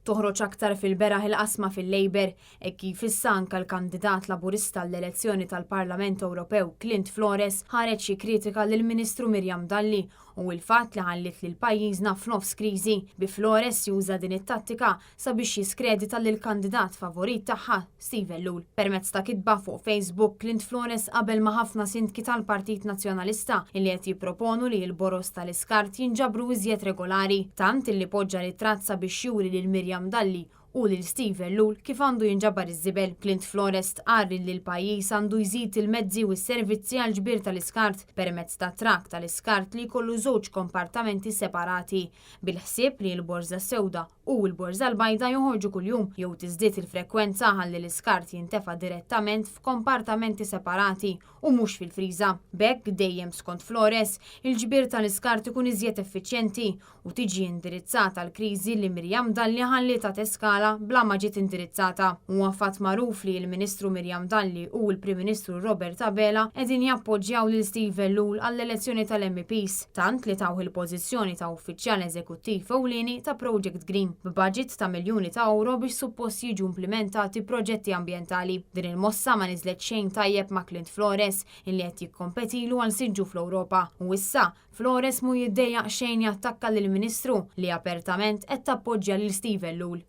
Toħroġ aktar fil-beraħ il-qasma fil-Labour, hekk kif issa anke l-kandidat Laburista għall-elezzjoni tal-Parlament Ewropew Clint Flores ħareġ jikkritika lill-Ministru Miriam Dalli u l-fatt li ħalliet lil pajjiżna f'nofs kriżi, bi Flores juża din it-tattika sabiex jiskredita lill-kandidat favorit tagħha, Steve Ellul. Permezz ta' kitba fuq Facebook, Clint Flores qabel ma' ħafna sindki tal-Partit Nazzjonalista illi qed jipproponu li l-boroż tal-iskart jinġabru iżjed regolari, tant illi poġġa ritratt sabiex juri lil Miriam Dalli u lil Steve Ellul kif għandu jinġabar iż-żibel. Clint Flores stqarr illi l-pajjiż għandu jżid il-mezzi u s-servizzi għall-ġbir tal-iskart permezz ta' trakk tal-iskart li jkollu żewġ kompartamenti separati bil-ħsieb li l-borża s-sewda u l-borża l-bajda joħorġu kuljum jew tiżdied il-frekwenza ħalli l-iskart jintefa' direttament f'kompartamenti separati u mhux fil-friża. B'hekk, dejjem skont Flores, il-ġbir tal-iskart ikun iżjed effiċjenti u tiġi indirizzata l-kriżi li Miriam Dalli ħallietha teskala bla ma ġiet indirizzata. Huwa fatt magħruf li l-Ministru Miriam Dalli u l-Prim Ministru Robert Abela qegħdin jappoġġjaw lil Steve Ellul għall-elezzjoni tal-MEPs, tant li tawh il-pożizzjoni ta' uffiċjal eżekuttiv ewlieni ta' Project Green, b'baġit ta' miljuni ta' ewro biex suppost jiġu implimentati proġetti ambjentali. Din il-mossa ma niżlet xejn tajjeb ma' Clint Flores illi qed jikkompetilu għal siġġu fl-Ewropa u issa Flores mhu jiddejjaq xejn jattakka lill-Ministru li apertament qed tappoġġja lil Steve Ellul.